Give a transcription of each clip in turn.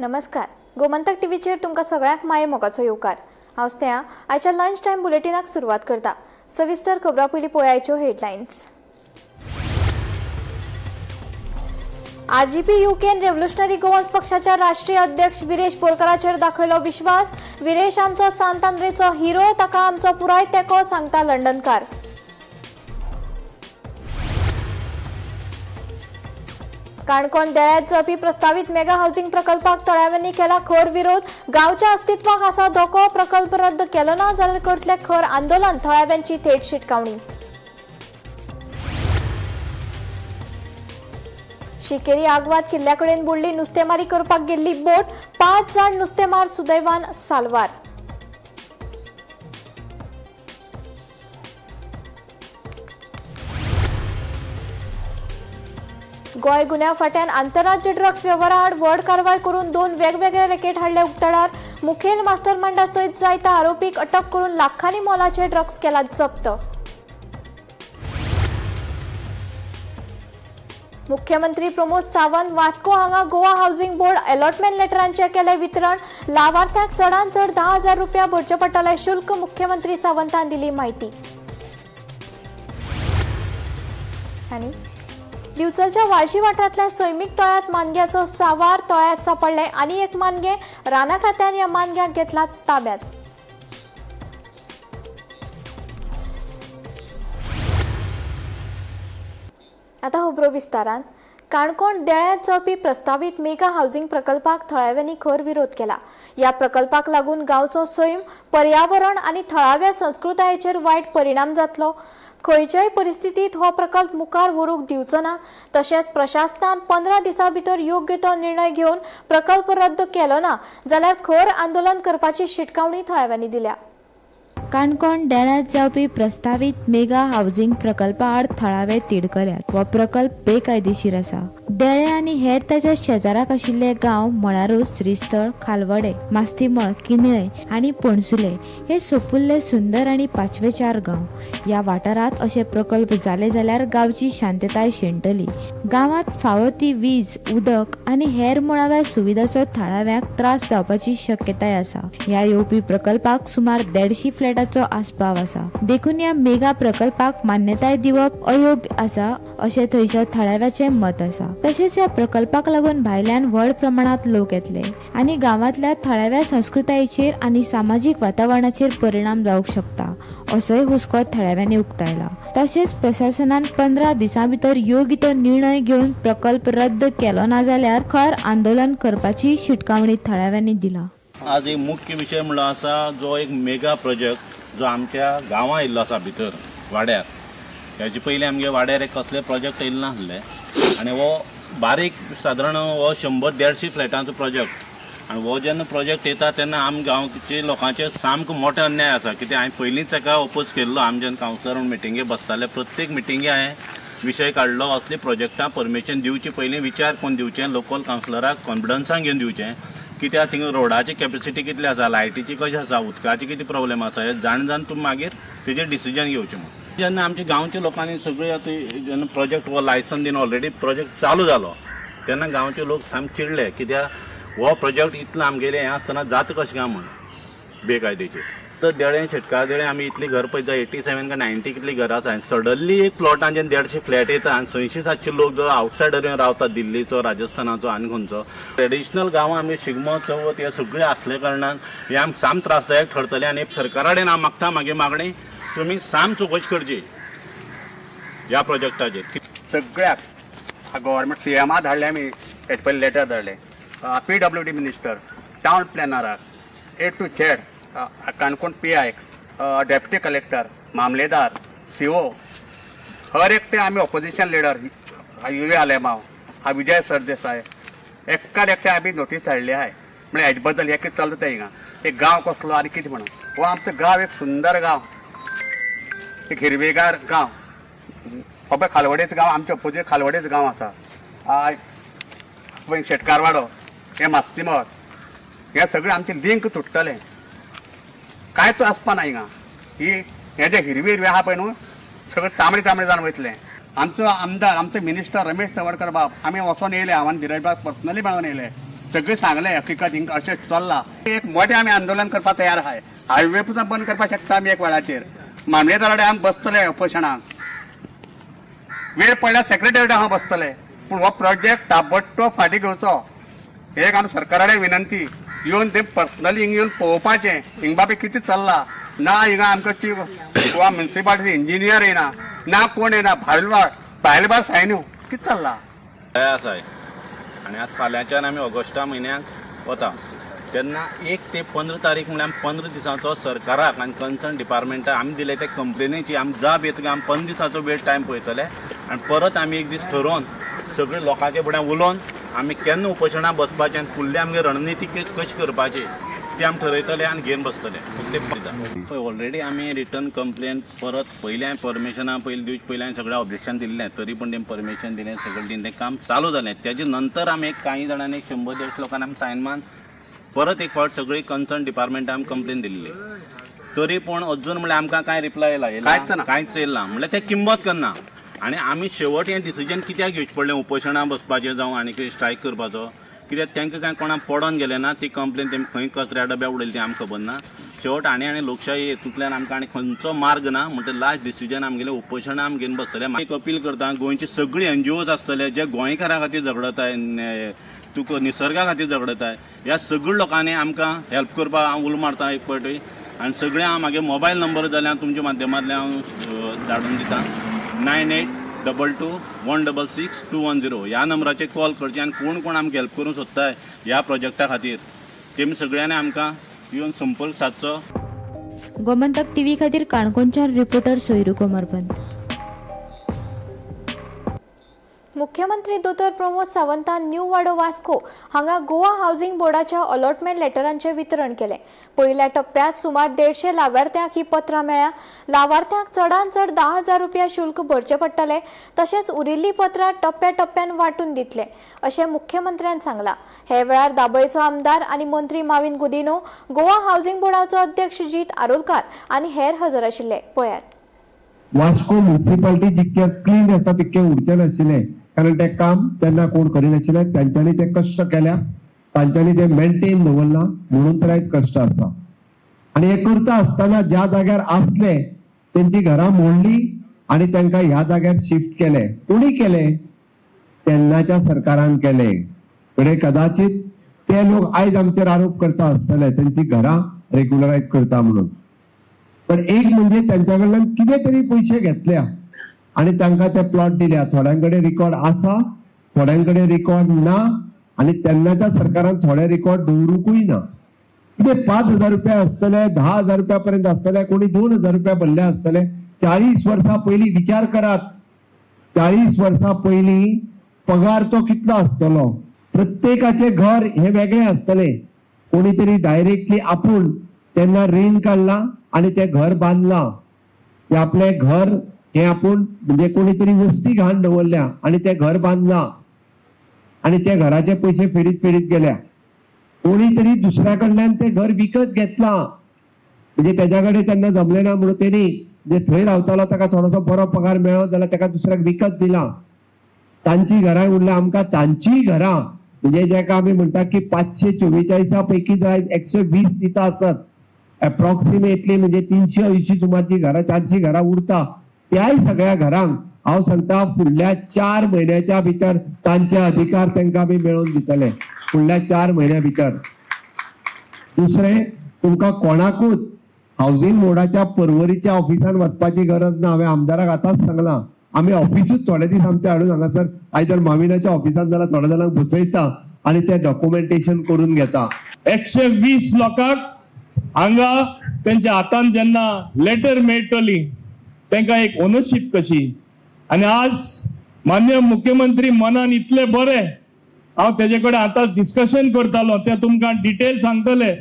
नमस्कार, गोमंतक टीव्हीचेर तुमकां सगळ्यांक माये मोगाचो येवकार. हांव स्नेहा आयच्या लंच टायम बुलेटिनाक सुरवात करता. सविस्तर खबरां पयलीं पळयाच्यो हेडलायन्स. आरजीपी युकेन रेव्होल्युशनरी गोवन्स पक्षाच्या राष्ट्रीय अध्यक्ष विरेश बोरकाराचेर दाखयलो विश्वास. विरेश आमचो सांत आंद्रेचो हिरो, ताका आमचो पुराय तेंको, सांगता लंडनकार. काणकोण देळ्यात जावपी प्रस्तावीत मेगा हाऊसिंग प्रकल्पाक थळाव्यांनी केला खर विरोध. गांवच्या अस्तित्वाक आसा धोको, प्रकल्प रद्द केलो ना जाल्यार करतले खर आंदोलन, थळाव्यांची थेट शिटकावणी. शिकेरी आगवाद किल्ल्याकडेन बुडली नुस्तेमारी करपाक गेल्ली बोट, 5 जाण नुस्तेमार सुदैवान साल्वार. गोंय गुन्यांव फांट्यान आंतरराज्य ड्रग्स वेव्हारा आड व्हड कारवाय करून 2 वेगवेगळे रॅकेट हाडले उक्ताडार. मुखेल मास्टरमाइंडा सयत जायत्या आरोपीक अटक करून लाखांनी मोलाचे ड्रग्स केला जप्त. मुख्यमंत्री प्रमोद सावंत वास्को हांगा गोवा हाऊसिंग बोर्ड अलॉटमेंट लेटरांचे केले वितरण. लावार्थ्यांक चडांत चड 10,000 रुपया भरचे पडटले शुल्क, मुख्यमंत्री सावंतान दिली माहिती. आनी दिवचलच्या वाळशी वाठारांतल्या सैमीक तळ्यात मानग्याचो सावार, तळ्यात सापडले आनी एक मानगे. राना खात्यान ह्या मानग्याक घेतला ताब्यात. आता खबरो विस्तारान. काणकोण देळ्यांत जावपी प्रस्तावीत मेगा हाऊसिंग प्रकल्पाक थळाव्यांनी खर विरोध केला. ह्या प्रकल्पाक लागून गांवचो सैम, पर्यावरण आनी थळाव्या संस्कृतायेचेर वायट परिणाम जातलो. खंयच्याय परिस्थितीत हो प्रकल्प मुखार व्हरूंक दिवचो ना. तशेंच प्रशासनान 15 दिसां भितर योग्य तो निर्णय घेवन प्रकल्प रद्द केलो ना जाल्यार खर आंदोलन करपाची शिटकावणी थळाव्यांनी दिल्या. काणकोण देळ्यांत जावपी प्रस्तावीत मेगा हाऊसिंग प्रकल्पा आड थळावे तिडकल्यात. हो प्रकल्प बेकायदेशीर आसा. देळे आनी हेर ताच्या शेजाराक आशिल्ले गांव म्हळ्यारूच श्रीस्थळ, खालवडे, मास्तीमळ, किनळे आनी पणसुले हे सोपुल्ले सुंदर आनी पाचवेचार गांव. ह्या वाठारांत अशे प्रकल्प जाले जाल्यार गांवची शांतताय शेणटली. गांवांत फावो ती वीज, उदक आनी हेर मुळाव्या सुविधाचो थळाव्यांक त्रास जावपाची शक्यताय आसा. ह्या येवपी प्रकल्पाक सुमार 150 फ्लॅटाचो आस्पाव आसा. देखून ह्या मेगा प्रकल्पाक मान्यताय दिवप अयोग्य आसा अशें थंयच्या थळाव्याचें मत आसा. तशेंच ह्या प्रकल्पाक लागून भायल्यान व्हड प्रमाणांत लोक येतले आनी गांवांतल्या थळाव्या संस्कृतायेचेर आनी सामाजीक वातावरणाचेर परिणाम जावंक शकता असोय हुस्को थळाव्यांनी उक्तायला. तशेंच प्रशासनान 15 दिसां भितर योग्य तो निर्णय घेवन प्रकल्प रद्द केलो ना जाल्यार खर आंदोलन करपाची शिटकावणी थळाव्यांनी दिला. आज एक मुख्य विषय म्हणलो आसा जो एक मेगा प्रोजेक्ट जो आमच्या गांवां येयल्लो आसा भितर वाड्यार. हेजे पयलीं आमगे वाड्यार एक कसले प्रोजेक्ट येयल्ले नासले आनी हो बारीक सादारण हो 100-150 फ्लॅटांचो प्रोजेक्ट आनी हो जेन्ना प्रोजेक्ट येता तेन्ना आम गांवचे लोकांचेर सामको मोठो अन्याय आसा. कित्याक हांवें पयलींच ताका ओपोज केल्लो. आमी जेन्ना कावन्सिलर म्हूण मिटिंगे बसताले प्रत्येक मिटिंगे हांवें विशय काडलो असले प्रोजेक्टां परमिशन दिवचे पयलीं विचार करून दिवचें, लोकल कावन्सिलराक कॉन्फिडन्सान घेवन दिवचें. कित्याक थिंगा रोडाची कॅपेसिटी कितली आसा, लायटीची कशी आसा, उदकाची कितें प्रॉब्लेम आसा, हें जाण जाण तुमी मागीर तेजेर डिसिजन घेवचें म्हूण. जेन्ना आमच्या गांवच्या लोकांनी सगळे आतां जेन्ना प्रोजेक्ट हो लायसन दिवन ऑलरेडी प्रोजेक्ट चालू जालो तेन्ना गांवचे लोक सामके चिडले. कित्याक हो प्रोजेक्ट इतलो आमगेले हें आसतना जाता कशें काय म्हूण बेकायदेशीर. तर देळें शेटकार देळें आमी इतलीं घर पळयता 87 काय 90 कितलीं घरां आसा. सडनली एक प्लॉटान जेन्ना 150 फ्लॅट येता आनी 600-700 लोक जो आवटसायडर येवन रावता दिल्लीचो, राजस्थानाचो आनी खंयचो. ट्रेडिशनल गांवां आमगे शिगमो, चवथ हे सगळे आसले कारणान हे आमकां साम त्रासदायक ठरतले. आनी सरकारा कडेन हांव मागता मागे मागणी तुमी साम चवकशी करची ह्या प्रोजेक्टाचेर. सगळ्याक गव्हर्मेंट सीएमा धाडले आमी, हेचे पयलीं लेटर धाडले पीडब्ल्यूडी मिनिस्टर, टावन प्लॅनराक, ए टू झेड, काणकोण पी आयक, डेप्युटी कलेक्टर, मामलेदार, सीओ, हर एकटे आमी ऑपोजिशन लिडर युवी आलेमाव, विजय सरदेसाय, एका एकटे आमी नोटीस धाडली आहाय. म्हळ्यार हेजे बद्दल हें कितें चलता हिंगा, एक गांव कसलो आनी कितें म्हणून. हो आमचो गांव एक सुंदर गांव, एक हिरवेगार गांव. हो पळय खालवडेच गांव, आमच्या ऑपोजीट खालवडेच गांव आसा. पळय शेटकारवाडो, हे मास्तीमळ, हे सगळें आमचें लिंक तुटतलें. कांयच आसपा ना हिंगा. ही हें जें हिरवी हिरवी आहा पळय न्हू सगळें तांबडे तांबडे जावन वयतलें. आमचो आमदार, आमचो मिनिस्टर रमेश तवडकर बाब, आमी वचोन येयले, हांव आनी धीरज बाब पर्सनली मेळोन येयले. सगळें सांगलें हकीकत हिंगा अशें चल्लां. एक मोठें आमी आंदोलन करपाक तयार आहाय. हायवे सुद्दां बंद करपाक शकता आमी एक वेळाचेर. मामलेदारा कडेन आमी बसतले उपोशणाक, वेळ पडल्यार सेक्रेटरी हांव बसतले, पूण हो प्रोजेक्ट ताबडतोब फाटीं घेवचो एक आमी सरकारा कडेन विनंती. येवन ते पर्सनली हिंग येवन पळोवपाचें हिंग बाबी कितें चल्लां ना. हिंगा आमकां चीफ गोवा म्युनिसिपालिटी इंजिनियर येना ना, कोण येना, भायलबार भायलबार सायन्यू कितें चल्लां. हे आसाय आनी आतां फाल्यांच्यान आमी ऑगस्टा म्हयन्याक वता तेन्ना 1 ते 15 तारीख म्हणल्यार आमी 15 दिसांचो सरकाराक आनी कन्सर्न डिपार्टमेंटाक आमी दिले ते कंप्लेनीची आमी जाप येतकीर आमी 15 दिसांचो वेळ टायम पळयतले आनी परत आमी एक दीस ठरोवन सगळे लोकांचे फुड्यान उलोवन आमी केन्ना उपोशणां बसपाचें आनी फुडली आमगे रणनिती कशी करपाची ती आमी ठरयतले आनी घेवन बसतले. ते पळय, ऑलरेडी आमी रिटर्न कंप्लेन परत पयलीं हांवें परमिशनां पयलीं दिवचे पयलीं हांवें सगळें ऑब्जेक्शन दिल्लें, तरी पूण तेमी परमिशन दिलें, सगळें दिलें, तें काम चालू जालें. तेजे नंतर आमी एक कांय जाणांनी, एक 100-150 लोकांनी आमी सायन मारून परत एक फावट सगळी कन्सर्न डिपार्टमेंटाक आमी कंप्लेन दिल्ली. तरी पूण अजून म्हणल्यार आमकां कांय रिप्लाय येयला? कांयच ना. कांयच येयला ना. म्हणल्यार ते किंमत करना. आनी आमी शेवट हें डिसिजन कित्याक घेवचें पडलें, उपोशणां बसपाचें जावं आनी कितें स्ट्रायक करपाचो, कित्याक तांकां कांय कोणाक पडोन गेलें ना. ती कंप्लेन तेमी खंय कचऱ्या डब्या उडयली ती आमकां खबर ना. शेवट आनी आनी लोकशाही हेतूंतल्यान आमकां आनी खंयचो मार्ग ना म्हणटकीर लास्ट डिसिजन आमगेलें उपोशणां आमी घेवन बसतले. एक अपील करता, गोंयचे सगळी एनजीओज आसतले जे गोंयकारा खातीर झगडताय, तुका निसर्गा खातीर झगडताय, ह्या सगळ्या लोकांनी आमकां हेल्प करपाक हांव उलो मारता एक पावटी. आनी सगळें हांव म्हागे मोबायल नंबर जाल्यार तुमच्या माध्यमांतल्यान हांव धाडून दिता, 9822166210. ह्या नंबराचेर कॉल करचे आनी कोण कोण आमकां हेल्प करूंक सोदताय ह्या प्रोजेक्टा खातीर तेमी सगळ्यांनी आमकां येवन संपर्क सादचो. गोमंतक टीव्ही खातीर काणकोणच्यान रिपोर्टर सोयरू कोमरपंत. मुख्यमंत्री दोतोर प्रमोद सावंतान न्यू वाडो वास्को हांगा गोवा हावसिंग बोर्डाच्या अलॉटमेंट लेटरांचे वितरण केलें. पयल्या टप्प्यात सुमार 150 लावार्थ्यांक ही पत्रां मेळ्ळ्या. लावार्थ्यांक चडांत चड 10,000 रुपया शुल्क भरचें पडटलें. तशेंच उरिल्लीं पत्रां टप्प्या टप्प्यान वांटून दितले अशें मुख्यमंत्र्यान सांगलां. हे वेळार दाबोळेचो आमदार आनी मंत्री माविन गुदिनो, गोवा हावसिंग बोर्डाचो अध्यक्ष जीत आरोलकार आनी हेर हजर आशिल्ले. पळयात. वास्को म्युन्सिपाल्टी जितकें क्लीन आसा तितकें उरचें नाशिल्लें, कारण तें काम तेन्ना कोण करिनाशिल्ले. तांच्यांनी ते कश्ट केल्या, तांच्यांनी ते मेंटेन दवरलां, म्हणून तर आयज कश्ट आसा. आनी हें करता आसतना ज्या जाग्यार आसले तेंची घरां मोडली आनी तांकां ह्या जाग्यार शिफ्ट केले. कोणी केले? तेन्नाच्या सरकारान केले. म्हणजे कदाचित ते लोक आयज आमचेर आरोप करता आसतले तेंची घरां रेग्युलरायज करता म्हणून. पण एक म्हणजे त्यांच्या कडल्यान कितें तरी पयशे घेतल्या आणि तांकां ते प्लॉट दिल्या. थोड्यां कडेन रिकॉर्ड आसा, थोड्यां कडेन रिकॉर्ड ना आणि तेन्नाच्या सरकारान थोडे रिकॉर्ड दवरूंकूय ना. कितें 5,000 रुपया आसतले, 10,000 रुपया पर्यंत आसतले, कोणी 2,000 रुपया भरले आसतले. 40 वर्सां पयलीं विचार करात, 40 वर्सां पयलीं पगार तो कितलो आसतलो? प्रत्येकाचे घर हे वेगळे आसतले. कोणी तरी डायरेक्टली आपूण तेन्ना रीण काडला आणि ते घर बांदला, ते आपले घर हे आपूण म्हणजे कोणी तरी वस्ती घाण दवरल्या आणि ते घर बांदला आणि त्या घराचे पैसे फेडीत फेडीत गेल्या. कोणी तरी दुसऱ्या कडल्यान ते घर विकत घेतला, म्हणजे त्याच्या कडेन तेन्ना जमले ना म्हणून तेणी जे थंय रावतालो ताका थोडोसो बरो पगार मेळ्ळो जाल्यार ताका दुसऱ्याक विकत दिला. तांची घरां उरल्या. आमकां तांचीय घरां म्हणजे जेका आमी म्हणटा की 544 पैकी जर 120 दिता आसत एप्रॉक्सिमेटली, म्हणजे 380 सुमारची घरां, 400 घरां उरता. त्याय सगळ्या घरांक हांव सांगता, फुडल्या 4 म्हयन्याच्या भितर तांचे अधिकार तांकां आमी मेळोवन दितले फुडल्या 4 म्हयन्या भितर. दुसरें, तुमकां कोणाकूच हावसिंग बोर्डाच्या परवरीच्या ऑफिसान वचपाची गरज ना. हांवें आमदाराक आतांच सांगलां, आमी ऑफिसूच थोडे दीस आमचे हाडून हांगासर आयज जर माविनाच्या ऑफिसान जाल्यार थोड्या जाणांक बसयता आनी ते डॉक्युमेंटेशन करून घेता. 120 लोकांक हांगा तेंच्या हातान जेन्ना लेटर मेळटली, तांकां एक ओनरशीप कशी. आनी आज मान्य मुख्यमंत्री मनान इतले बरे, हांव तेजे कडेन आतां डिस्कशन करतालो, ते तुमकां डिटेल सांगतले.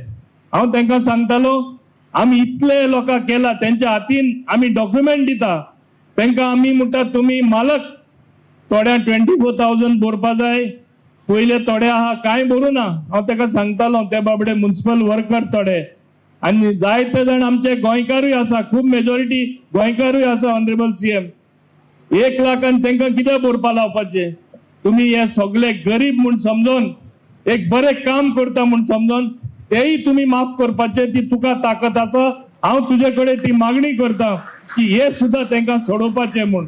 हांव तांकां सांगतालो, आमी इतले लोकांक केला, तेंच्या हातीन आमी डॉक्युमेंट दिता, तांकां आमी म्हणटा तुमी मालक. थोड्यांक 24,000 भरपा जाय पयले, थोडे आहा कांय भरूं ना. हांव ताका सांगतालो, ते बाबडे म्युन्सिपल वर्कर थोडे आनी जायते जाण आमचे गोंयकारूय आसा, खूब मेजॉरिटी गोंयकारूय आसा. ऑनरेबल सीएम, 1 लाखान तांकां कितें भरपा लावपाचें? तुमी हे सगळे गरीब म्हूण समजून एक बरें काम करता म्हूण समजून तेय तुमी माफ करपाचे ती तुका ताकद आसा. हांव तुजे कडेन ती मागणी करता की हे सुद्दां तांकां सोडोवपाचें म्हूण.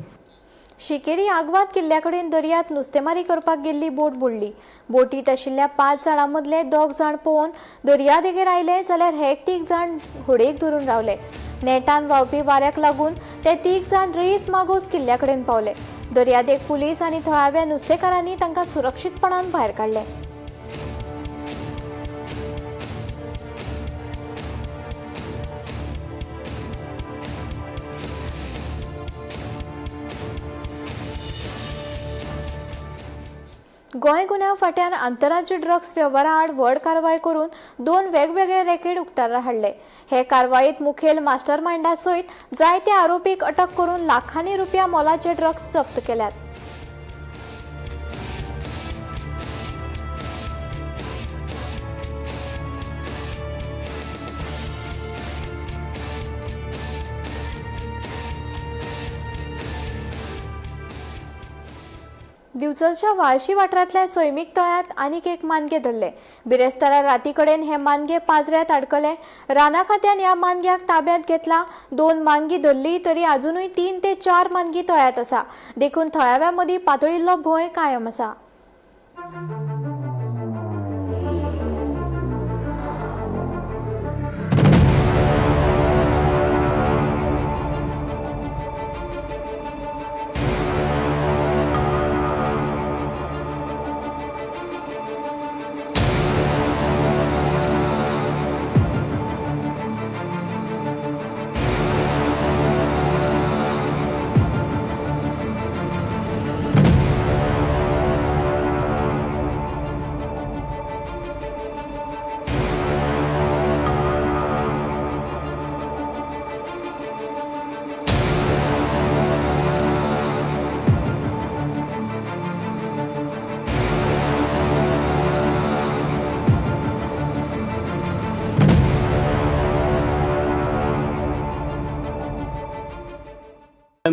शिकेरी आगवाद किल्ल्या कडेन दर्यांत नुस्तेमारी करपाक गेल्ली बोट बुडली. बोटीत आशिल्ल्या 5 जाणां मदले 2 जाण पोवन दर्यादेगेर आयले जाल्यार हे 3 जाण होडयेक धरून रावले. नेटान व्हांवपी वाऱ्याक लागून ते 3 जाण रेईस मागोस किल्ल्या कडेन पावले. दर्यादेग पुलीस आनी थळाव्या नुस्तेकारांनी तांकां सुरक्षीतपणान भायर काडले. गोंय गुन्यांव फाट्यान आंतरराज्य ड्रग्स वेव्हारा आड व्हड कारवाय करून 2 वेगवेगळे रॅकेट उक्ताडार हाडले. हे कारवायेत मुखेल मास्टरमाइंडा सयत जायते आरोपीक अटक करून लाखांनी रुपया मोलाचे ड्रग्स जप्त केल्यात. दिवचलच्या वाळशी वाठारांतल्या सैमीक तळ्यांत आनीक एक मानगे धरले. बिरेस्तारा राती कडेन हे मानगे पाजऱ्यांत आडकले. राना खात्यान ह्या मानग्याक ताब्यांत घेतला. 2 मानगी धरली तरी अजुनूय 3 ते 4 मानगी तळ्यांत आसा. देखून थळाव्या मदीं पातळिल्लो भंय कायम आसा.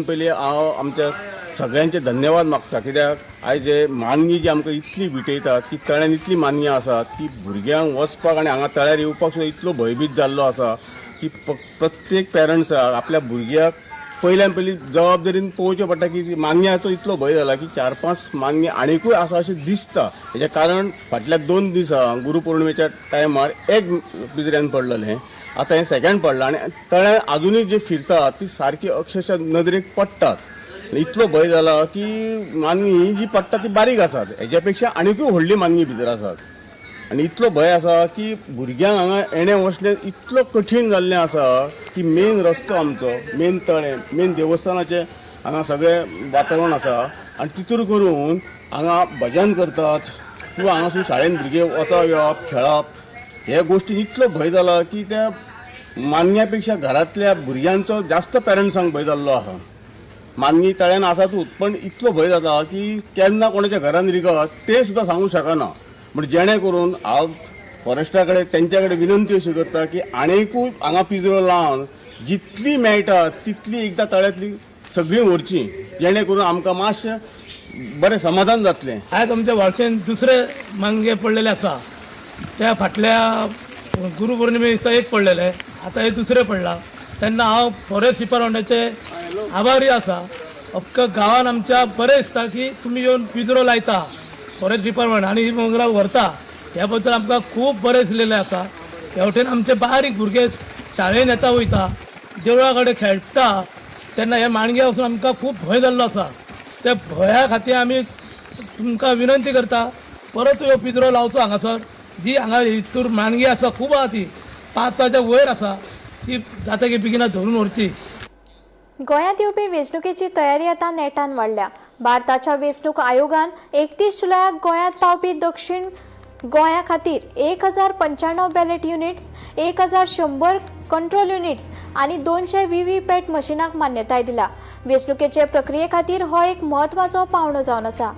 पयलीं हांव आमच्या सगळ्यांचे धन्यवाद मागता, कित्याक आयज हे मानगी जी आमकां इतली विटयतात की तळ्यान इतली मानगी आसात की भुरग्यांक वचपाक आनी हांगा तळ्यार येवपाक सुद्दां इतलो भंयभीत जाल्लो आसा की प्रत्येक पेरंट्साक आपल्या भुरग्याक पयल्यान पयलीं जबाबदारीन पळोवचें पडटा की मानग्याचो इतलो भंय जाला की 4-5 मानगी आनिकूय आसा अशें दिसता. हेजें कारण फाटल्या 2 दिसां गुरुपौर्णिमेच्या टायमार एक पिजऱ्यान पडलेलें, आतां हें सेकंड पडलां आनी तळ्यान आजुनूय जे फिरतात ती सारकी अक्षरशः नदरेक पडटात. इतलो भंय जाला की मानगी ही जी पडटा ती बारीक आसात, हेज्या पेक्षा आनिकूय व्हडली मानगी भितर आसात आनी इतलो भंय आसा की भुरग्यांक हांगा येणें वसलें इतलो कठीण जाल्लें आसा की मेन रस्तो आमचो, मेन तळें, मेन देवस्थानाचें हांगा सगळें वातावरण आसा आनी तितूर करून हांगा भजन करतात किंवा हांगासून शाळेन भुरगे वचप येवप खेळप हे गोश्टीन इतलो भंय जाला की त्या मानग्या पेक्षा घरांतल्या भुरग्यांचो जास्त पेरंट्सांक भंय जाल्लो आसा. मानगी तळ्यान आसातूच पण इतलो भंय जाता की केन्ना कोणाच्या घरान रिगत तें सुद्दां सांगूंक शकना. पूण जेणे करून हांव फॉरेस्टा कडेन तेंच्या कडेन विनंती अशी करता की आनीकूय हांगा पिंजरो लावन जितली मेळटा तितली एकदां तळ्यांतली सगळीं व्हरची, जेणे करून आमकां मातशें बरें समाधान जातलें. आयज आमच्या वाळशेन दुसरे मानगे पडलेले आसा. त्या फाटल्या गुरुपौर्णिमे दिसा एक पडलेले, आतां हे दुसरे पडला. तेन्ना हांव फॉरेस्ट डिपार्टमेंटाचे आभारी आसा. अख्खा गांवान आमच्या बरें दिसता की तुमी येवन पिंजरो लायता फॉरेस्ट डिपार्टमेंट आनी ही मोगरा व्हरता, ह्या बद्दल आमकां खूब बरें दिसलेलें आसा. ह्या वटेन आमचे बारीक भुरगे शाळेन येता वयता, देवळा कडेन खेळटा, तेन्ना ह्या माणग्या वचून आमकां खूब भंय जाल्लो आसा. त्या भंया खातीर आमी तुमकां विनंती करता परत ह्यो पिंजरो लावचो हांगासर. जी हांगा हितूर मानगी आसा खूब आसा, ती 5च्या वयर आसा, ती जाता की बेगिना धरून व्हरची. गोंयांत येवपी वेंचणुकेची तयारी आतां नेटान वाडल्या. भारताच्या वेंचणूक आयोगान 31 जुलयाक गोंयांत पावपी दक्षिण गोंया खातीर 1095 बॅलेट युनिट्स, 1100 कंट्रोल युनिट्स आनी 200 व्हीव्हीपॅट मशिनाक मान्यताय दिला. वेंचणुकेचे प्रक्रिये खातीर हो एक म्हत्वाचो पावंडो जावन आसा.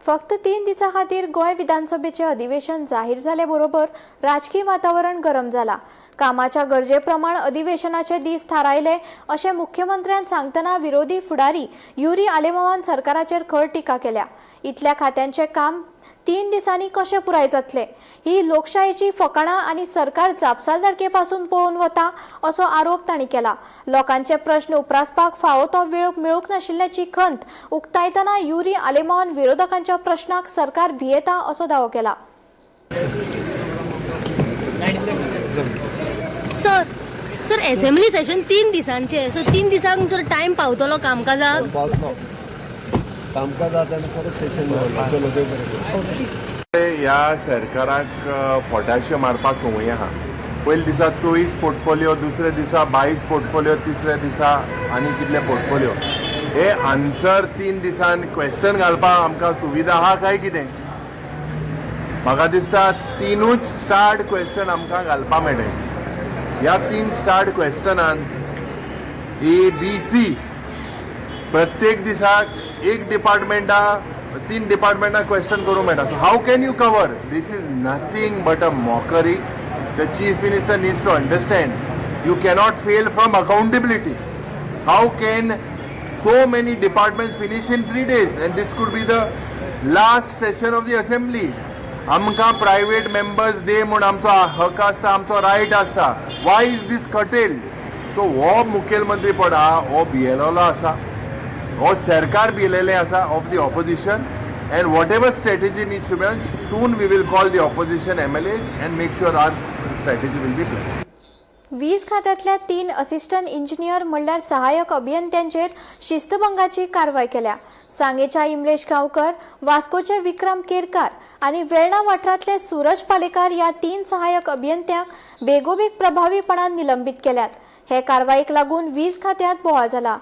फक्त 3 दिसां खातीर गोंय विधानसभेचें अधिवेशन जाहीर जाले बरोबर राजकी वातावरण गरम जाला. कामाच्या गरजे प्रमाण अधिवेशनाचे दीस थारायले अशें मुख्यमंत्र्यान सांगतना विरोधी फुडारी युरी आलेमावान सरकाराचेर खर टिका केल्या. इतल्या खात्यांचें काम 3 दिसांनी कशें पुराय जातलें ही लोकशायेची फकाणां आनी सरकार जापसालदारके पासून पळून वता असो आरोप तांणी केला. लोकांचे प्रश्न उप्रासपाक फावो तो वेळ मेळूंक नाशिल्ल्याची खंत उक्तायतना युरी आलेमावान विरोधकांच्या प्रश्नाक सरकार भियेता असो दावो केला. सर सर असेंब्ली सेशन 3 दिसांचे, सो 3 दिसांक सर टायम पावतलो कामकाजाक? पावतलो कामकाजानुसारच सेशन चलो देव बरें करूं. ह्या सरकाराक फटाशे मारपा संवय आहा. पयल्या दिसा 24 पोर्टफोलियो, दुसऱ्या दिसा 22 पोर्टफोलियो, तिसऱ्या दिसा आनी कितले पोर्टफोलियो. हे आन्सर 3 दिसान क्वेश्चन घालपाक आमकां सुविधा आहा काय कितें? म्हाका दिसता 3ूच स्टार्ड क्वेश्चन आमकां घालपाक मेळटा. ह्या 3 स्टार्ड क्वेश्चनान ए बी सी प्रत्येक दिसाक एक डिपार्टमेंटा 3 डिपार्टमेंटा क्वेश्चन करूंक मेळटा. So how can you cover? This is nothing but a mockery. The chief minister needs to understand you cannot fail from accountability. How can so many departments finish in 3 days? And this could be the last session of the assembly. आमकां private members day म्हूण आमचो हक आसता, आमचो right आसता. Why is this curtailed? So हो मुखेलमंत्री पड आहा हो भियेलोलो आसा, हो सरकार भियेलेलें आसा of the opposition. And whatever strategy needs to be done, soon we will call the opposition MLA and make sure our strategy will be planned. वीज खात्यांतल्या 3 असिस्टंट इंजिनियर म्हणल्यार सहाय्यक अभियंत्यांचेर शिस्तभंगाची कारवाय केल्या. सांगेच्या इमलेश गांवकर, वास्कोचे विक्रम केरकार आनी वेर्णा वाठारांतले सूरज पालेकार ह्या 3 सहाय्यक अभियंत्यांक बेगोबेग प्रभावीपणान निलंबीत केल्यात. हे कारवायेक लागून वीज खात्यांत बोवाळ जाला.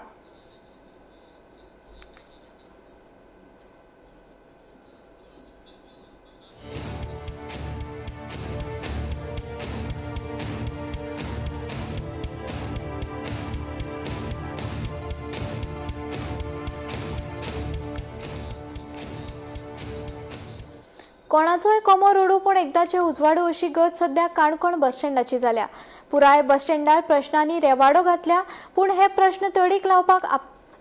कोणाचोय कोमो रडू पूण एकदाचे उजवाडू अशी गत सध्या काणकोण बस स्टँडाची जाल्या. पुराय बस स्टँडार प्रश्नांनी रेवाडो घातल्या, पूण हे प्रश्न तडीक लावपाक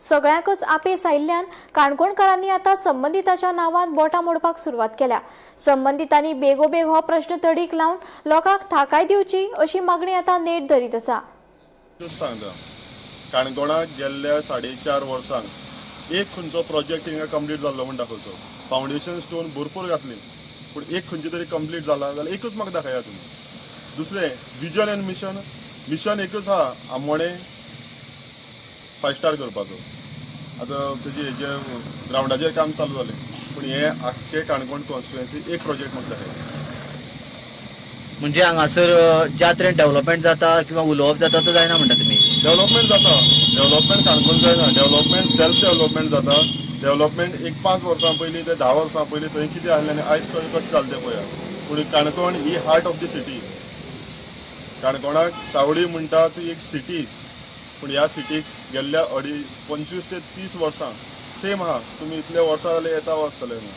सगळ्यांकच अपेस आयिल्ल्यान काणकोणकारांनी आतां संबंदिताच्या नांवान बोटां मोडपाक सुरवात केल्या. संबंदितांनी बेगोबेग हो प्रश्न तडीक लावन लोकांक थाकाय दिवची अशी मागणी आतां नेट धरीत आसा. सांगता, काणकोणाक गेल्ल्या 4.5 वर्सांक एक खंयचो प्रोजेक्ट हिंगा कंप्लीट जाल्लो म्हूण दाखोवचो. फावंडेशन स्टोन भरपूर घातली पूण एक खंयचे तरी कंप्लीट जाला जाल्यार एकूच म्हाका दाखया तुमी. दुसरें विजन एंड मिशन, मिशन एकूच आहा, आमोणें 5 स्टार करपाचो. आतां तेजे हेजे ग्रावंडाचेर काम चालू जालें पूण हें आख्खें काणकोण कॉन्स्टिट्युएन्सी एक प्रोजेक्ट म्हाका दाखया. म्हणजे हांगासर ज्या तरेन डेव्हलपमेंट जाता किंवा उलोवप जाता तो जायना म्हणटा तुमी? डेव्हलपमेंट जाता, डेव्हलपमेंट काणकोण जायना, डेव्हलपमेंट सेल्फ डेव्हलपमेंट जाता. डेव्हलपमेंट एक 5 वर्सां पयलीं ते 10 वर्सां पयलीं थंय कितें आहलें आनी आयज कशें जालें तें पळया. पूण काणकोण ही हार्ट ऑफ the city. काणकोणाक चावडी म्हणटा ती एक सिटी, पूण ह्या सिटीक गेल्ल्या 25 ते 30 वर्सां सेम आहा. तुमी इतले वर्सां जाल्यार येता आसतले न्हू,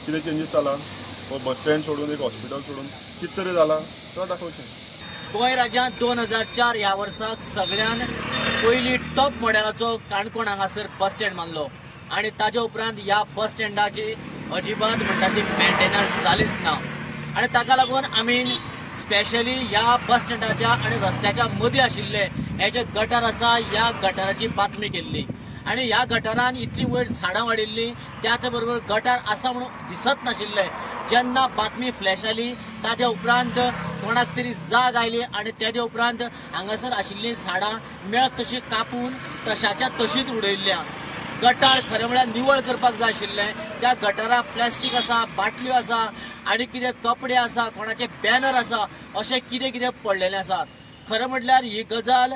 कितें चेंजीस जाला? हो बस स्टँड सोडून एक हॉस्पिटल सोडून कितें तरी जाला तो दाखोवचें. गोंय राज्यांत 2004 ह्या वर्साक सगळ्यान पयली टॉप मॉडेलाचो काणकोण हांगासर बस स्टँड मानलो आनी ताज्या उपरांत ह्या बस स्टँडाची अजिबात म्हणटा ती मेंटेनन्स जालीच ना आनी ताका लागून आमी स्पेशली ह्या बस स्टँडाच्या आनी रस्त्याच्या मदीं आशिल्ले हे जे गटर आसा ह्या गटराची बातमी केल्ली आनी ह्या गटरान इतली वयर झाडां वाडिल्ली, त्याच बरोबर गटर आसा म्हणून दिसत नाशिल्ले. जेन्ना बातमी फ्लॅश आली ताज्या उपरांत कोणाक तरी जाग आयली आनी तेज्या उपरांत हांगासर आशिल्लीं झाडां मेळत तशी कापून तशाच्या तशीच उडयल्ल्या. गटार खरें म्हळ्यार निवळ करपाक जाय आशिल्लें. त्या गटाराक प्लास्टीक आसा, बाटल्यो आसा आनी कितें कपडे आसा, कोणाचे बॅनर आसा, अशें कितें कितें पडलेलें आसा. खरें म्हटल्यार ही गजाल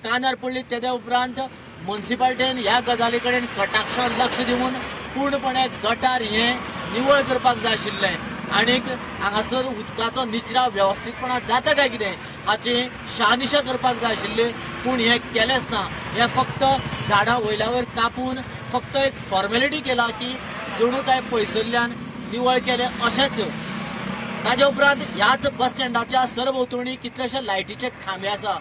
कानार पडली तेज्या उपरांत मुन्सिपालिटीन ह्या गजाली कडेन कटाक्षान लक्ष दिवन पूर्णपणे गटार हें निवळ करपाक जाय आशिल्लें आनीक हांगासर उदकाचो निचराव वेवस्थीतपणान जाता काय कितें हाची शहानिशा करपाक जाय आशिल्ली, पूण हें केलेंच ना. हें फक्त झाडां वयल्या वयर कापून फक्त एक फॉर्मेलिटी केला की जणू काय पयसुल्ल्यान निवळ केलें अशेंच. ताजे उपरांत ह्याच बस स्टँडाच्या सरभोंवतणी कितलेशे लायटीचे खांबे आसा.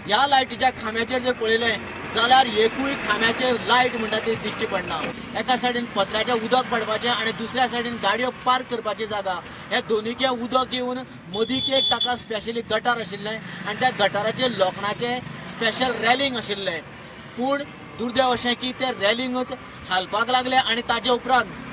ह्या लायटीच्या खांब्याचेर जर पळयलें जाल्यार एकूय खांब्याचेर लायट म्हणटा ती दिश्टी पडना. एका सायडीन पत्र्याचें उदक पडपाचें आनी दुसऱ्या सायडीन गाडयो पार्क करपाची जागा. हे दोनीके उदक येवन मदीक एक ताका स्पेशली गटार आशिल्लें आनी त्या गटाराचेर लोखणाचें स्पेशल रॅलिंग आशिल्लें. पूण दुर्दैव अशें की तें रॅलिंगूच हालपाक लागलें आनी ताजे उपरांत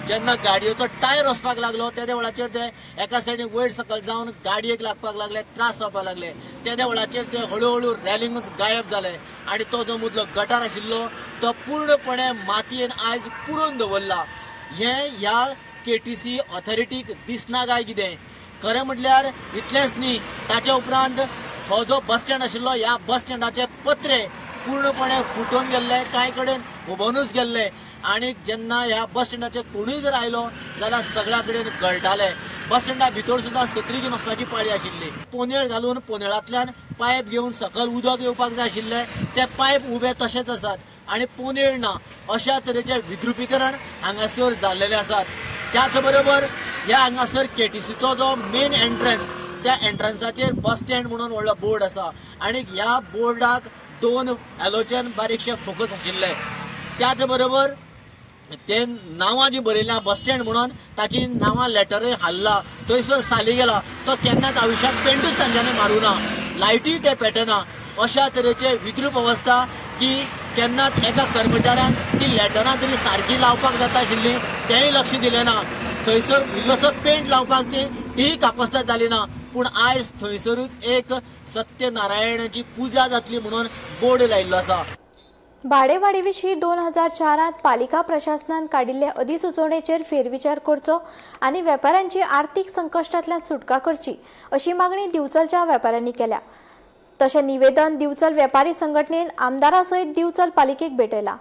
जेन्ना गाडयेचो टायर वचपाक लागलो तेद्या वेळाचेर ते एका सायडीन वयर सकयल जावन गाडयेक लागपाक लागले, त्रास जावपाक लागले. तेद्या वेळाचेर ते हळुहळू रॅलिंगूच गायब जालें आनी तो जो मदलो गटार आशिल्लो तो पूर्णपणे मातयेन आयज पुरोवन दवरला. हें ह्या केटीसी ऑथॉरिटीक दिसना काय कितें? खरें म्हटल्यार इतलेंच न्ही, ताच्या उपरांत हो जो बस स्टँड आशिल्लो ह्या बस स्टँडाचे पत्रे पूर्णपणे फुटून गेल्ले, कांय कडेन हुबोनूच गेल्ले आनी जेन्ना ह्या बस स्टँडाचेर कोणूय जर आयलो जाल्यार सगळ्या कडेन गळटाले. बस स्टँडा भितर सुद्दां सत्री घेवन वचपाची पाळी आशिल्ली. पोनेळ घालून पोनेळांतल्यान पायप घेवन सकयल उदक येवपाक जाय आशिल्लें, ते पायप उबे तशेच आसात आनी पोनेळ ना. अशा तरेचें विद्रुपीकरण हांगासर जाल्लेलें आसात. त्याच बरोबर ह्या हांगासर केटीसीचो जो मेन एंट्रन्स, त्या एंट्रन्साचेर बस स्टँड म्हणून व्हडलो बोर्ड आसा आनी ह्या बोर्डाक 2 हॅलोजन बारीकशे फोकस आशिल्ले. त्याच बरोबर ते नांवां जी बरयल्या बस स्टँड म्हणून ताची नांवां लेटरूय हाल्ला, थंयसर साली गेला, तो केन्नाच आयुश्यांत पेंटूच तांच्यांनी मारूं ना, लायटीय ते पेटना. अशा तरेचे विद्रूप अवस्था की केन्नाच एका कर्मचाऱ्यान ती लेटरां तरी सारकी लावपाक जाता आशिल्ली तेंय लक्ष दिलें ना. थंयसर इल्लोसो पेंट लावपाची तीय कापस्ताद जाली ना. पूण आयज थंयसरूच एक सत्यनारायणाची पुजा जातली म्हणून बोर्ड लायिल्लो आसा. भाडेवाडी विशीं 2004 पालिका प्रशासनान काडिल्ले अधिसुचोवणेचेर फेरविचार करचो आनी वेपाऱ्यांची आर्थीक संकश्टांतल्यान सुटका करची अशी मागणी दिवचलच्या वेपाऱ्यांनी केल्या. तशें निवेदन दिवचल वेपारी संघटनेन आमदारा सयत दिवचल पालिकेक भेटयला.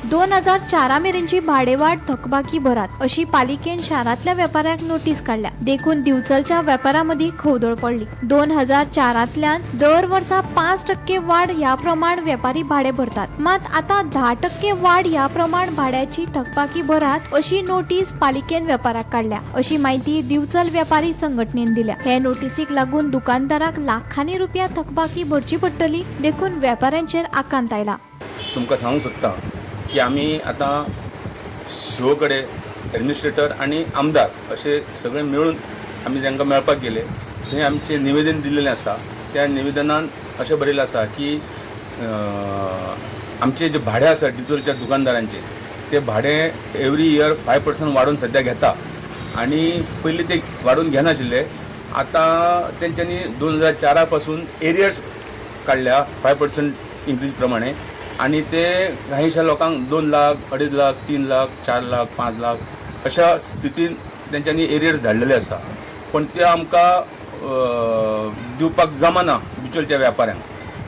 2004 मेरेनची भाडेवाड थकबाकी भरात अशी पालिकेन शारांतल्या वेपाऱ्यांक नोटीस काडल्या. देखून दिवचलच्या वेपाऱ्यां मदीं खवदळ पडली. 2004 दर वर्सा 5% वाड ह्या प्रमाण वेपारी भाडे भरतात, मात आतां 10% वाड ह्या प्रमाण भाड्याची थकबाकी भरात अशी नोटीस पालिकेन वेपाऱ्याक काडल्या अशी म्हायती दिवचल वेपारी संघटनेन दिल्या. हे नोटीसीक लागून दुकानदाराक लाखांनी रुपया थकबाकी भरची पडटली, देखून वेपाऱ्यांचेर आकांत आयला. तुमकां सांगूंक सोदता की आमी आतां सीओ कडेन एडमिनिस्ट्रेटर आनी आमदार अशे सगळे मेळून आमी तांकां मेळपाक गेले. थंय आमचें निवेदन दिल्लें आसा. त्या निवेदनान अशें बरयलें आसा की आमचें जें भाडें आसा डिजलच्या दुकानदारांचें तें भाडें एवरी इयर 5% वाडोवन सद्या घेता आनी पयलीं ते वाडोवन घेनाशिल्ले. आतां तेंच्यांनी 2004 पासून एरियर्स काडल्या 5% इन्क्रीज प्रमाणे आनी ते कांयशा लोकांक 2 लाख, 2.5 लाख, 3 लाख, 4 लाख, 5 लाख अशा स्थितीन तेंच्यांनी एरियर्स धाडलेले आसा. पण ते आमकां दिवपाक जमाना बिचोलच्या व्यापाऱ्यांक.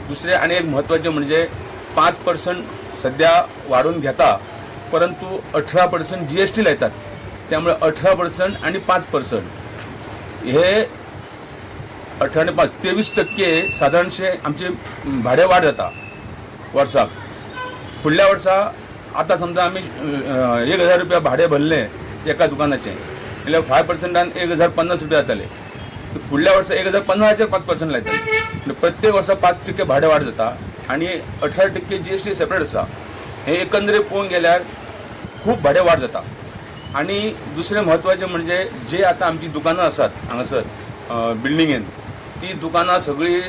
दुसरें आनी एक म्हत्वाचें म्हणजे 5% सद्या वाडोवन घेता, परंतु 18% GST लायतात. त्यामुळे 18% आनी 5% हे 18 आनी 5 23% सादारणशे आमचे भाडें वाड जाता वर्साक. फुडल्या वर्सा आतां समजा आमी 1000 रुपया भाडें भरलें एका दुकानाचें जाल्यार 5%न 1050 रुपया जाताले. फुडल्या वर्सा 1050चेर 5% लायताले. प्रत्येक वर्सा 5% भाडें वाड जाता आनी 18% GST separate आसा. हें एकंदरीत पळोवंक गेल्यार खूब भाडें वाड जाता. आनी दुसरें म्हत्वाचें म्हणजे जे आतां आमचीं दुकानां आसात हांगासर बिल्डिंगेन ती दुकानां सगळीं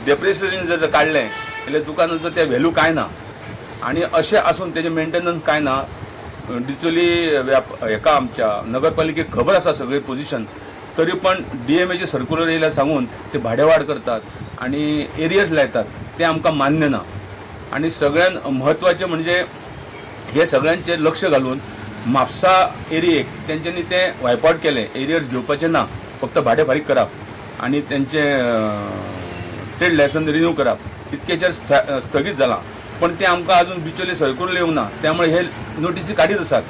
डेप्रिसिएशन जर काडलें जाल्यार दुकानाचो ते व्हॅल्यू कांय ना आनी अशें आसून तेजें मेंटेनन्स कांय ना. डिचोली हेका आमच्या नगरपालिकेक खबर आसा सगळी पोजिशन, तरी पण DMAचे सर्क्युलर येयल्यार सांगून ते भाडें वाड करतात आनी एरियर्स लायतात, ते आमकां मान्य ना. आनी सगळ्यान म्हत्वाचें म्हणजे हे सगळ्यांचेर लक्ष घालून म्हापसा एरियेक तेंच्यांनी तें वायप आवट केलें. एरियर्स घेवपाचें ना, फक्त भाडें फारीक करप आनी तेंचें ट्रेड लायसन्स रिन्यू करप तितकेचेर स्थगीत जालां. पण तें आमकां अजून बिचोले सर्क्युलर येवंक ना, त्यामुळे हे नोटीसी काडीत आसात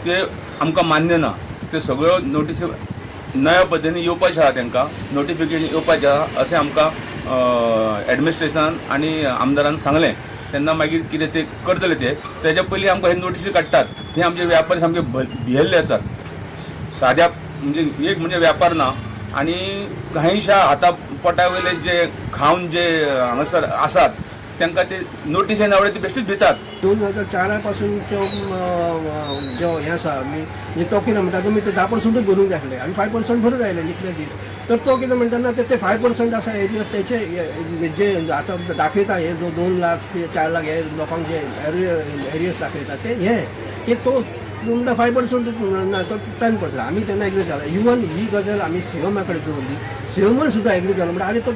ते आमकां मान्य ना. ते सगळ्यो नोटीसी नव्या पद्दतीन येवपाचें आहा, तांकां नोटिफिकेशन येवपाचें आहा अशें आमकां एडमिनिस्ट्रेशनान आनी आमदारान सांगलें. तेन्ना मागीर कितें ते करतले ते. तेज्या पयलीं आमकां हे नोटीसी काडटात. ते आमचे व्यापारी सामके भियेल्ले आसात. साद्या म्हणजे एक म्हणजे व्यापार ना आनी कांयशा हाता पोटा वयले जे खावन जे हांगासर आसात तांकां ते नोटीस येना ते बेश्टीच भितात. 2004 पासून जो हें आसा म्हणजे तो कितें म्हणटा, तुमी ते 10%ूच भरूंक जाय आसले आनी 5% भरत आयले इतले दीस. तर तो कितें म्हणटा ना, ते 5% आसा तेचे जे आतां दाखयता हे जो 2 लाख 4 लाख हे लोकांक जे एरियर्स दाखयता ते हे की तो म्हणटा 5% ना, तो 10%. आमी तेन्ना एग्री जाला. इवन ही गजाल आमी सीएमा कडेन दवरली, सीएमान सुद्दां एग्री जालो. म्हणटा आरे तो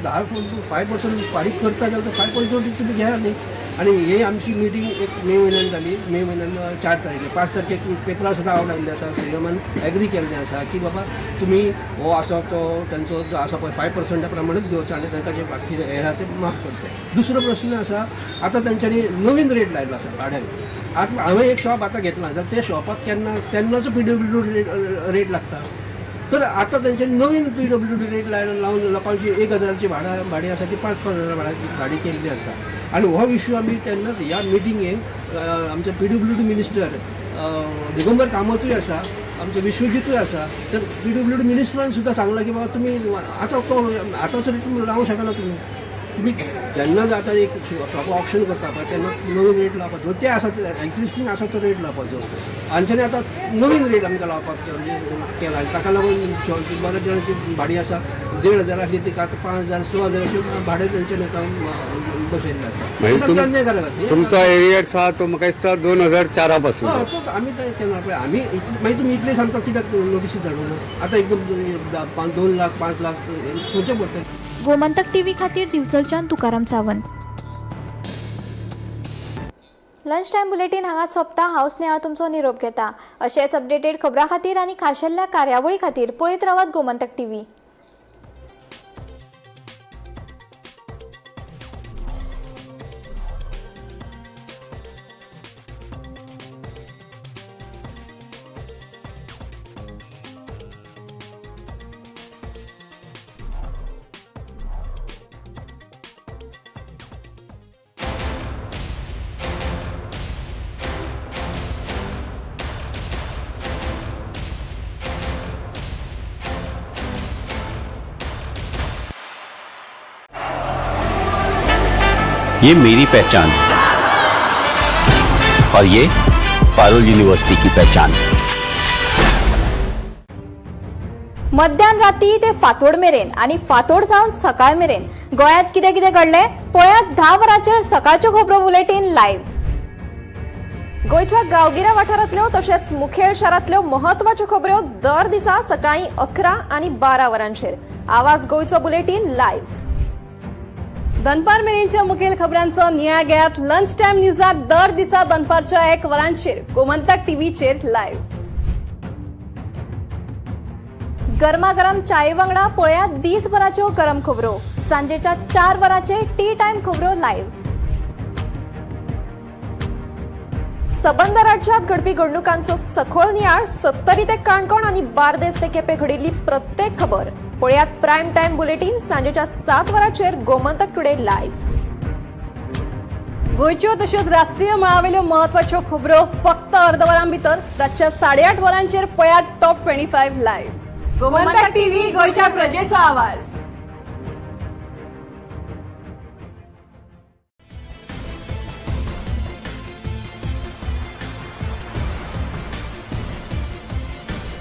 5% फारीक करता जाल्यार तो 5% तुमी घेया न्ही. आनी ही आमची मिटींग एक मे म्हयन्यान जाली. मे म्हयन्यान 4 तारखेक 5 तारखेक पेपरार सुद्दां आवट आयिल्लें आसा. सीएमान एग्री केल्लें आसा की बाबा तुमी हो आसा तो तांचो जो आसा पळय 5% प्रमाणेच घेवचो आनी तांकां जे बाकी हे आहा ते माफ करचे. दुसरो प्रस्न आसा, आतां तेंच्यांनी नवीन रेट लायलो आसा भाड्यान. आतां हांवें एक शॉप आतां घेतलां जाल्यार त्या शॉपाक केन्ना तेन्नाचो PWD rate लागता. तर आतां तेंच्यांनी नवीन PWD rate लावन लोकांची 1000ची भाडें आसा ती 5-5 हजार भाडें केल्ली आसा. आनी हो इशू आमी तेन्नाच ह्या मिटिंगेक आमचे PWD minister Digambar कामतूय आसा, आमचे विश्वजीतूय आसा. तर PWD मिनिस्टरान सुद्दां सांगलां की बाबा तुमी आतां तो आतांचो रेट लावंक शकना. तुमी जेन्ना जाता एक शॉप ऑक्शन करता पळय तेन्ना नवीन रेट लावपाचो, ते आसा ते एक्झिस्टींग आसा तो रेट लावपाचो. आनी आतां नवीन रेट आमकां लावपाक म्हणजे केला. आनी ताका लागून बऱ्याच जाणांची भाडी आसा 1500 आसली ती आतां 5000 6000 अशें भाडें तेंच्यांनी आतां बसयल्लें आसा. तुमचो एरियर्स आहा तो म्हाका दिसता 2004 पासून. हय, तो आमी केन्ना पळय आमी मागीर तुमी इतले सामकां कित्याक नोटीसी धाडूं ना? आतां एकदम 2 लाख 5 लाख खंयचे पडटले. गोमंतक टीव्ही खातीर दिवचलच्यान Tukaram Sawant. Lunch time bulletin हांगाच सोंपता. हांव स्नेहा तुमचो निरोप घेता. अशेच अपडेटेड खबरां खातीर आनी खाशेल्या कार्यावळी खातीर पळयत रावात गोमंतक टीव्ही. ये मेरी पहचान और ये पारुल यूनिवर्सिटी की पहचान. मध्यान राती ते फांतोड मेरेन आनी फांतोड जावन सकाळ मेरेन गोंयांत कितें कितें घडलें पळयात 10 वरांचेर सकाळच्यो खबरो बुलेटीन लायव्ह. गोंयच्या गांवगिऱ्या वाठारांतल्यो तशेंच मुखेल शारांतल्यो म्हत्वाच्यो खबऱ्यो दर दिसा सकाळीं 11 आनी 12 वरांचेर आवाज गोंयचो बुलेटीन लायव्ह. दनपार मेरेनच्या मुखेल खबरांचो नियाळ घेयात लंच टायम न्यूजात दर दिसा दनपारच्या 1 वरांचेर गोमंतक टीव्हीचेर लायव्ह. गरमागरम चाये वांगडा पळयात दीसभराच्यो गरम खबरो सांजेच्या 4 वरांचेर टी टायम खबरो लायव्ह. सबंद राज्यात घडपी घडणुकांचो सखोल नियाळ 70 ते काणकोण आनी बार्देस ते केपें घडिल्ली प्रत्येक खबर पळयात प्रायम टायम बुलेटीन सांजेच्या 7 वरांचेर गोमंतक टुडे लायव्ह. गोंयच्यो तश्योच राष्ट्रीय मळावेल्यो म्हत्वाच्यो खबरो फक्त अर्द वरां भितर रातच्या 8:30 वरांचेर पळयात टॉप 25 लायव्ह. गोमंतक टीव्ही, गोंयच्या प्रजेचो आवाज.